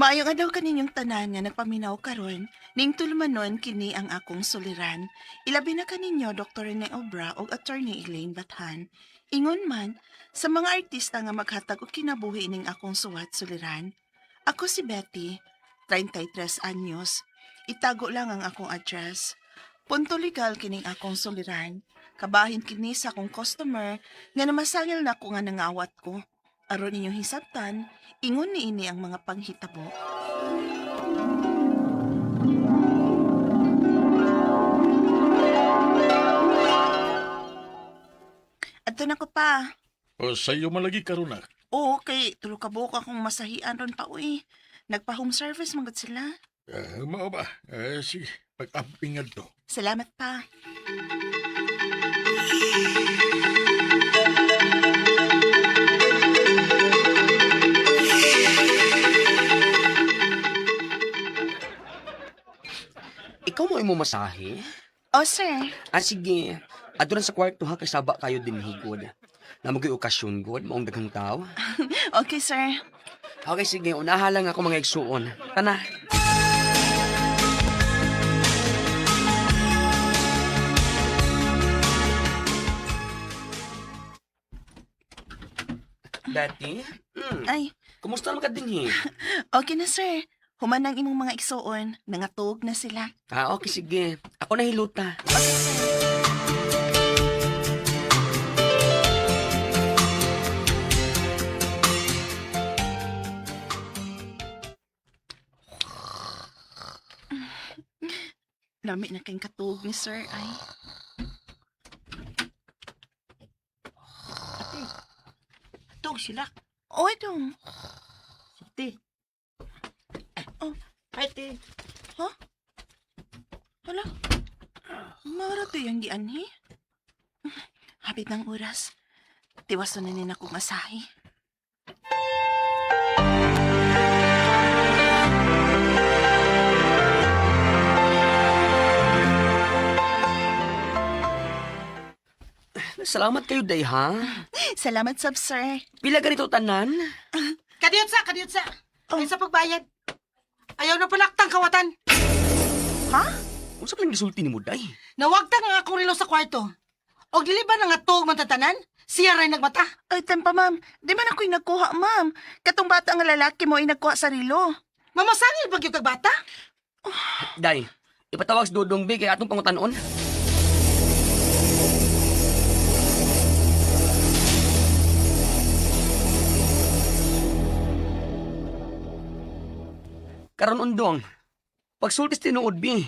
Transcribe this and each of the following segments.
Maayong adlaw kaninyong tanan nga nagpaminaw karon, ning tulumanon kini ang akong suliran. Ilabi na kaninyo Dr. Rene Obra ug Attorney Elaine Bathan. Ingon man sa mga artista nga maghatag og kinabuhi ning akong suwat suliran. Ako si Betty, 33 anyos. Itago lang ang akong address. Punto legal kining akong suliran. Kabahin kini sa akong customer nga namasangil na ko nga nangawat ko. Aron inyong hisabtan, ingon ni ini ang mga panghitabo. Adto na ko pa. O sa iyo malagi karon na. Oo, kay tulo ka buok akong masahian ron pa uy. Nagpa-home service man gud sila. Mao ba? Sige, pag-amping to. Salamat pa. Ikaw mo imo masahe? Oh, sir. Ah, sige. Adto lang sa kwarto ha, kay saba kayo din higod. Namogoy okasyon god, maong daghang tao. Okay, sir. Okay, sige. Unaha lang ako mga igsuon. Tana. Dati? Ay, Kumusta naman ka din eh? okay na, sir. Human ang imong mga igsuon. Nangatog na sila. Ah, okay, sige. Ako nahiluta. Okay, sir. Lami na kayong katog ni sir, ay. Ate, tug sila. Oy, dong. Ate. Oh. Ay, ate. Hala. Mara to yung gianhi. Hapit ng oras. Tiwason na nina kong asahi. Salamat kayo, day, ha? Salamat, sab, sir. Pila ganito tanan? Kadiyot sa, kadiyot sa. Oh. Ay, sa pagbayad. Ayaw na palaktang kawatan. Ha? Unsa man gisulti nimo, day? Nawagtang ang akong relo sa kwarto. Og dili ba nga tuog man tatanan? Siya ray nagmata. Ay, tempa, ma'am. Di man ako'y nagkuha, ma'am. Katong bata nga lalaki mo ay nagkuha sa rilo. Mamasangil ba gyud kag bata? Day, ipatawag si Dodong B kay atong pangutanon. Karon undong, pagsultis tinuod B.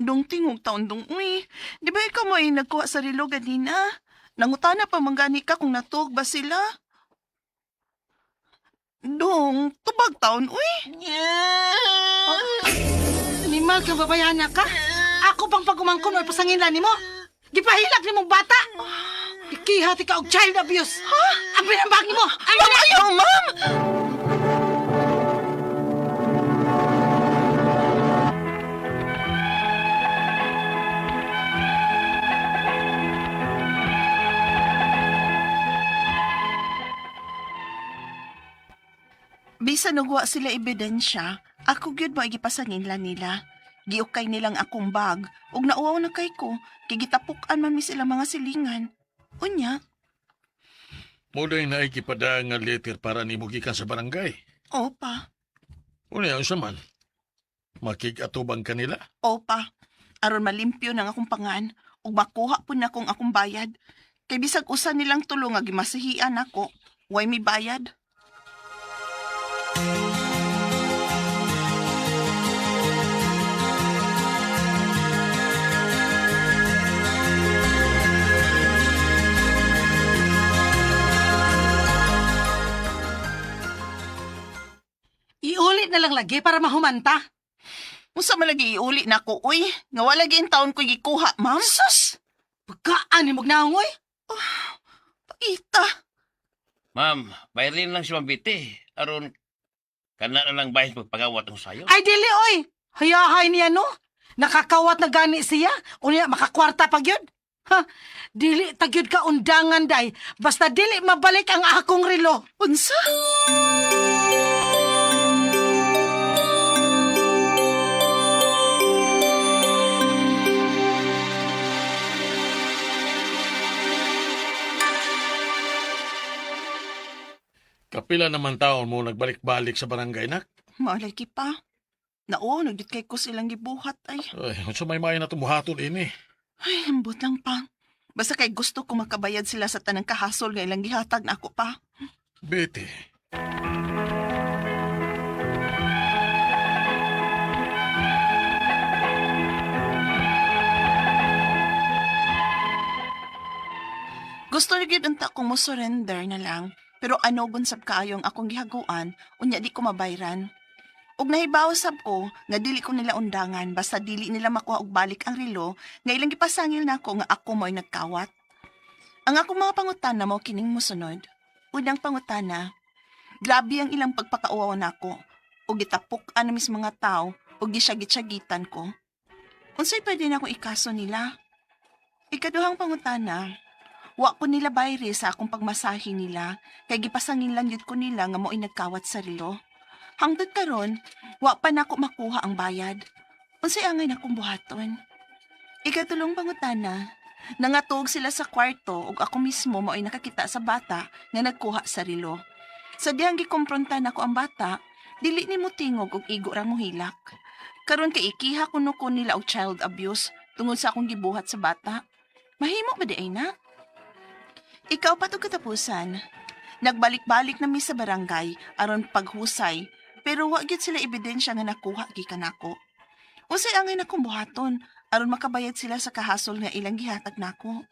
Dong tingog taon dong, uy. Di ba ikaw mo ay nagkuha sa rilo ganina? Nangutana pa manggani ka kung natuog ba sila? Dong, tubag taon, uy. Animal kang babayana ka. Ako pang pagumangkon ay pasanginlan nimo. Gipahilak nimong bata. Ikihati ka og child abuse. Ha? Ang pinambag nimo. Ang Ma'am, ayaw, ma'am! Bisan nagwa sila ebidensya, ako gyud mo igipasanginlan nila. Giukay nilang akong bag, ug nauwaw na kay ko, kay gitapok-an man mi sila mga silingan. Unya, Mo day naikipada nga letter para nimo gikan sa barangay. opa. Unya unsa man? Makig-atubang kanila? Opa, aron malimpyo nang akong pangan ug makuha pud na kong akong bayad. Kay bisag usa nilang tulo nga gimasihian ako, way mi bayad. Iulit na lang lagi para mahumanta. Unsa man lagi iuli nako uy, nga wala gi taon ko gikuha, ma'am. Sus! Pagkaan ni magnaong oy. Paita. Ma'am, bayarin lang si Ma'am Biti. Aron, kana na lang bayad pagpagawat ang sayo. Ay dili oy. Hayahay niya no. Nakakawat na gani siya. Unya makakwarta pag yun. Ha? Dili tagyod ka undangan day. Basta dili mabalik ang akong relo. Unsa? Kapila naman taon mo nagbalik-balik sa barangay, nak. Maalay pa. Nao, nagyut kay ko silang gibuhat ay. Ay, unsa may maayo na tumuhaton ini. Ay, ambot lang pa. Basta kay gusto ko makabayad sila sa tanang kahasol nga ilang gihatag na ako pa. Betty. Gusto na gyud unta kong mo surrender na lang. Pero ano gunsab kaayong akong gihaguan, unya di ko mabayran. Ug nahibaw sab ko nga dili ko nila undangan basta dili nila makuha og balik ang relo nga ilang gipasangil nako nga ako mo'y nagkawat. Ang akong mga pangutana mo kining mosunod. Unang pangutana, grabe ang ilang pagpakauwaw nako ug gitapok ana mis mga tao ug gisyagit-syagitan ko. Unsay pwede na akong ikaso nila? Ikaduhang pangutana, wa ko nila bayri sa akong pagmasahe nila, kay gipasangin lang yun ko nila nga mo'y nagkawat sa relo. Hangtod karon, wa pa nako makuha ang bayad. Unsay angay nakong buhaton? Ikatulong pangutana, nangatuog sila sa kwarto ug ako mismo mao'y nakakita sa bata nga nagkuha sa relo. Sa dihang gikompronta nako ang bata, dili ni mo tingog ug igo ra mo hilak. Karon kay ikiha kuno ko nila og child abuse tungod sa akong gibuhat sa bata. Mahimo ba di ay na? Ikaw pa to katapusan. Nagbalik-balik na mi sa barangay aron paghusay, pero wa gyud sila ebidensya nga nakuha gikan nako. Unsay angay nakong buhaton aron makabayad sila sa kahasol nga ilang gihatag nako.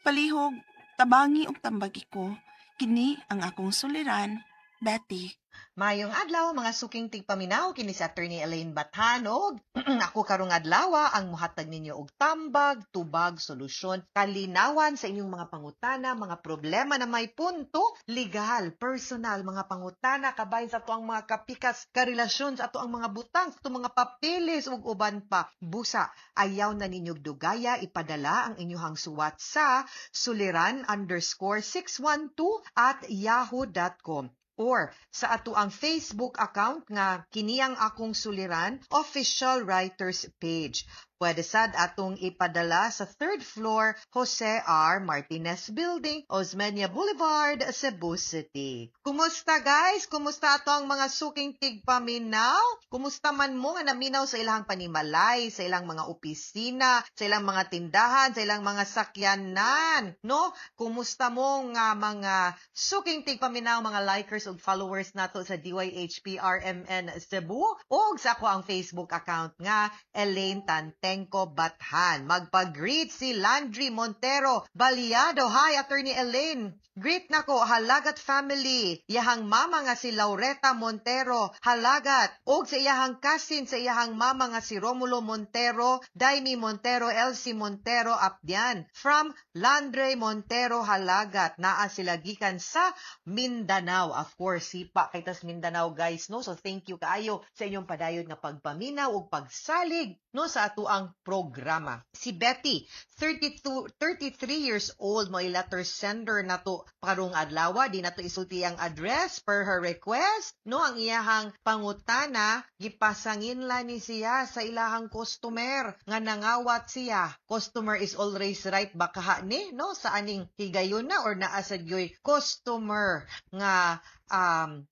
Palihog, tabangi og tambagi ko. Kini ang akong suliran, Betty. Mayong adlaw mga suking tigpaminaw kini si Attorney Elaine Bathanog. Ako karong adlaw ang muhatag ninyo og tambag, tubag, solusyon, kalinawan sa inyong mga pangutana, mga problema na may punto, legal, personal, mga pangutana kabahin sa atoang mga kapikas, karelasyon sa atoang mga butang, sa atoang mga papeles ug uban pa. Busa, ayaw na ninyog dugaya, ipadala ang inyong suwat sa suliran_612@yahoo.com or sa ato ang Facebook account nga kiniyang akong suliran official writers page. Pwede sad atong ipadala sa third floor Jose R. Martinez Building, Osmeña Boulevard, Cebu City. Kumusta guys? Kumusta ato ang mga suking tigpaminaw? Kumusta man mo nga naminaw sa ilang panimalay, sa ilang mga opisina, sa ilang mga tindahan, sa ilang mga sakyanan, no? Kumusta mo nga mga suking tigpaminaw, mga likers ug followers nato sa DYHPRMN Cebu ug sa ako ang Facebook account nga Elaine Tantenko Bathan. Magpag-greet si Landry Montero Baliado. Hi, Attorney Elaine. Greet nako Halagat family. Iyahang mama nga si Laureta Montero Halagat. Ug sa iyahang cousin sa iyahang mama nga si Romulo Montero, Daimi Montero, Elsie Montero Abdian. From Landre Montero Halagat. Naa sila gikan sa Mindanao. Of course, sipa kay tas Mindanao guys, no? So thank you kaayo sa inyong padayon nga pagpaminaw ug pagsalig no sa atoang programa. Si Betty, 32 33 years old, mo letter sender nato karong adlaw, di nato isulti ang address per her request, no? Ang iyahang pangutana gipasanginla ni siya sa ilahang customer nga nangawat siya. Customer is always right baka ha ni no sa aning higayon na or naa sad gyoy customer nga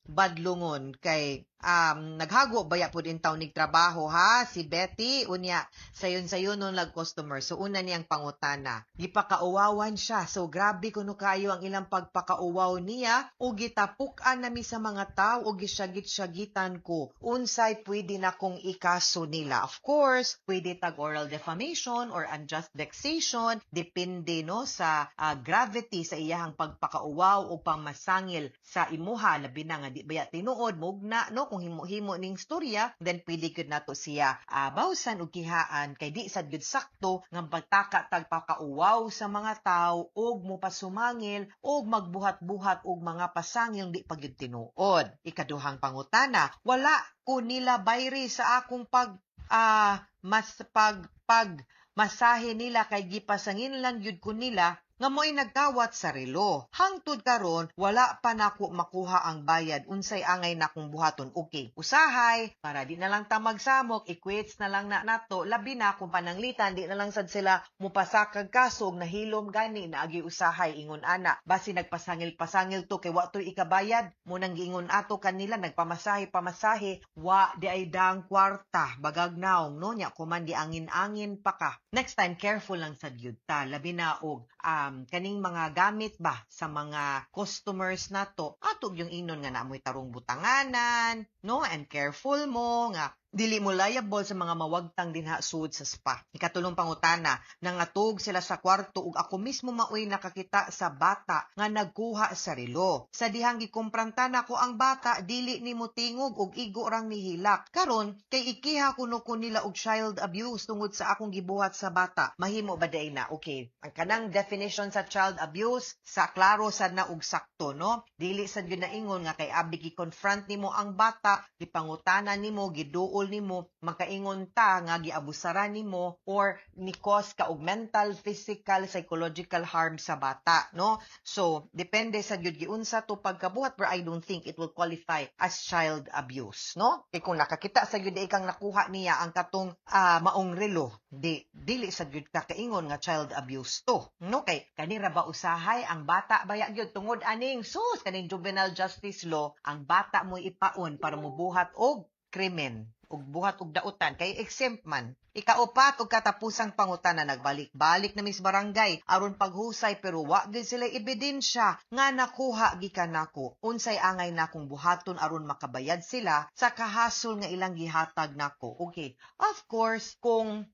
badlungon kay naghago baya pud in taon nig trabaho ha si Betty unya sayon-sayon nun lag customer. So una niyang pangutana, gipakauwawan siya. So grabe kuno kayo ang ilang pagpakauwaw niya ug gitapuk-an nami sa mga tao ug gisyagit-syagitan ko unsay pwede na kong ikaso nila. Of course, pwede tag oral defamation or unjust vexation, depende no sa gravity sa iyahang pagpakauwaw o pangmasangil sa imuha, labi na nga di baya tinuod mugna no kung himo-himo ning storya, then pwede gyud nato siya bawsan og kihaan kay di sad gyud sakto nga pagtaka tag pakauwaw sa mga tawo og mopasumangil og magbuhat-buhat og mga pasangil di pa gyud tinuod. Ikaduhang pangutana, wala ko nila bayri sa akong pag mas pag pag masahe nila kay gipasangin lang gyud ko nila. nga mo'y nagkawat sa relo. Hangtod karon wala pa nako makuha ang bayad, unsay angay nakong buhaton? Okay, usahay para di na lang ta magsamok, i-quits na lang na nato, labi na kung pananglitan di na lang sad sila mupasakag kaso og nahilom gani na agi usahay ingon ana, basi nagpasangil-pasangil to kay wa to'y ikabayad mo nang giingon ato kanila nagpamasahe pamasahe, wa di ay dang kwarta, bagag naong no nya kuman di angin-angin pa ka. Next time, careful lang sad gyud ta, labi na og kaning mga gamit ba sa mga customers nato, ato yung ingnon nga naamoy tarong butanganan, no, and careful mo nga dili mo liable sa mga mawagtang dinha sud sa spa. Ikatulong pangutana, nangatog sila sa kwarto ug ako mismo maoy nakakita sa bata nga nagkuha sa relo. Sa dihang gikumpranta nako ang bata, dili ni motingog ug igo rang nihilak. Karon kay ikiha kuno ko nila og child abuse tungod sa akong gibuhat sa bata. Mahimo ba day na? Okay. Ang kanang definition sa child abuse sa klaro sad na og sakto, no? Dili sad gyud naingon nga kay abi gi-confront nimo ang bata, gipangutana nimo, giduol nimo, makaingon ta nga giabusaran nimo or ni cause ka og mental, physical, psychological harm sa bata, no? So, depende sa gyud giunsa to pagkabuhat, but I don't think it will qualify as child abuse, no? Kay kung nakakita sa gyud ikang nakuha niya ang katong maong relo, di dili sa gyud ka kaingon nga child abuse to, no? Kay kanira ba usahay ang bata baya gyud tungod aning sus kaning juvenile justice law, ang bata mo ipaon para mobuhat og krimen ug buhat og dautan kay exempt man. Ikaupat ug katapusang pangutana, nagbalik-balik na mis barangay aron paghusay pero wa gyud sila ebidensya nga nakuha gikan nako. Unsay angay nakong buhaton aron makabayad sila sa kahasol nga ilang gihatag nako? Okay, of course, kung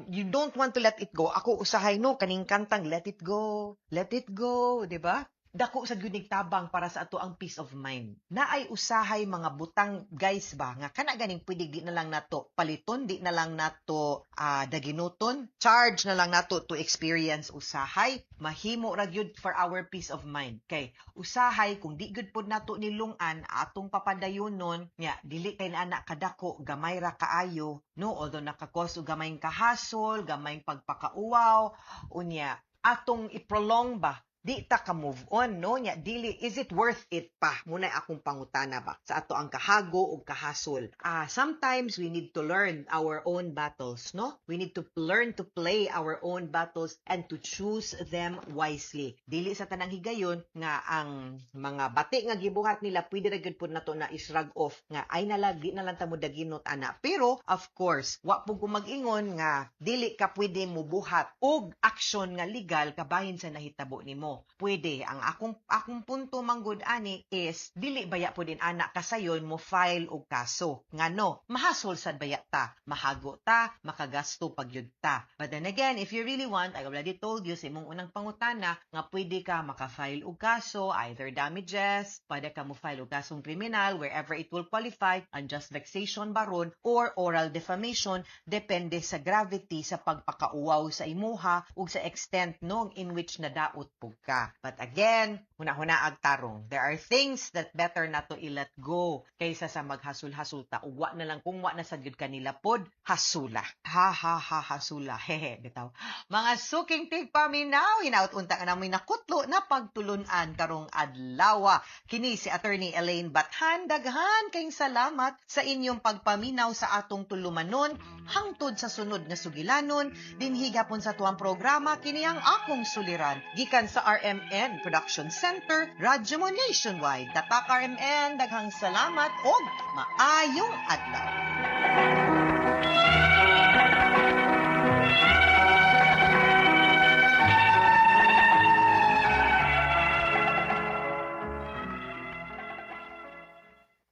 you don't want to let it go, ako usahay, no, kaning kantang "Let It Go, Let It Go," di ba? Dako sa gyud tabang para sa ato ang peace of mind. Naay usahay mga butang, guys, ba nga kana ganing pwede di na lang nato paliton, di na lang nato daginuton, charge na lang nato to experience usahay, mahimo ra gyud for our peace of mind. Kay usahay kung di gyud pod nato nilungan atong papadayonon nya dili kay na kadako, gamay ra kaayo, no, although nakakos og gamayng kahasol, gamayng pagpakauwaw, unya atong i-prolong ba, di ta ka move on, no, nya dili, is it worth it pa muna akong pangutana ba sa ato ang kahago ug kahasol? Sometimes we need to learn our own battles, no? We need to learn to play our own battles and to choose them wisely. Dili sa tanang higayon nga ang mga bati nga gibuhat nila pwede ra gyud pud nato na i-shrug off nga ay nalag di na lang ta mo daginot ana. Pero of course, wa pud ko mag-ingon nga dili ka pwede mobuhat og action nga legal kabahin sa nahitabo nimo. Pwede. Ang akong punto manggod ani is dili baya pud din ana kasayon mo file og kaso. Ngano, mahasol sad baya ta, mahago ta, makagasto pag yun ta. But then again, if you really want, I already told you sa imong unang pangutana nga pwede ka maka-file og kaso, either damages, pwede ka mo file og kasong kriminal wherever it will qualify, unjust vexation baron or oral defamation, depende sa gravity sa pagpakauwaw sa imuha ug sa extent no in which nadaot pug ka. But again, huna-huna ag tarong. There are things that better not to i-let go kaysa sa maghasol-hasol ta. Ug wa na lang kung wa na sad gyud kanila pod, hasula. Ha ha ha, hasula. Hehe, bitaw. Mga suking tigpaminaw, hinaut unta nga namoy nakutlo na pagtulunan karong adlaw. Kini si Attorney Elaine Bathan. Daghan kayong salamat sa inyong pagpaminaw sa atong tulumanon hangtod sa sunod nga sugilanon dinhi gapon sa tuang programa kini ang akong suliran gikan sa RMN Production Center, Radyo Mo Nationwide. Tatak RMN, daghang salamat og maayong adlaw.